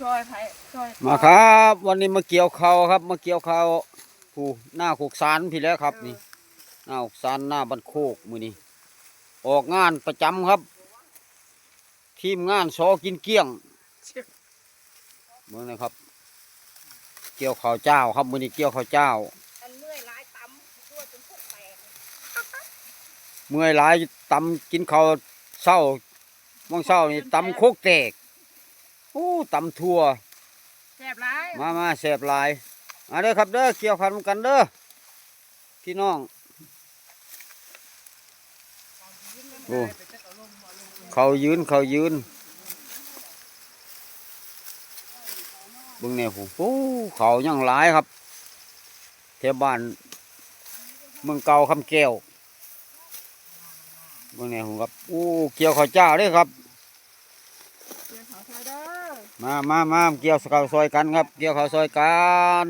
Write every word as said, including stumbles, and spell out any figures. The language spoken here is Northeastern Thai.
ซอยไผซอย มาครับ วันนี้มาเกี่ยวข้าวครับ มาเกี่ยวข้าวผู้หน้าโคกสานพี่แหล้วครับนี่ หน้าโคกสานหน้าบ้านโคกมื้อนี้ ออกงานประจำครับ ทีมงานสอกินเกลี้ยงเบิ่งนะครับ เกี่ยวข้าวเจ้าครับ มื้อนี้เกี่ยวข้าวเจ้า อันเมื่อยหลายตำทั่วจนพวกแตก เมื่อยหลายตำกินข้าวเช้า มื้อเช้านี่ตำโคกแตก โอ้ตำทั่ว แซ่บหลาย มามาแซ่บหลาย มาเด้อครับเด้อ เกี่ยวข้าวนำกันเด้อ พี่น้อง โอ้ ข้าวยืน ข้าวยืน เบิ่งแหน่ โอ้โห ข้าวยังหลายครับ แถวบ้าน เมืองเก่าคำแก้ว เบิ่งแหน่ โอ้โห ครับ โอ้ เกี่ยวข้าวเจ้าเด้อครับ เกี่ยวข้าวซอยเด้อ มามามาเกี่ยวข้าวซอยกันครับ เกี่ยวข้าวซอยกัน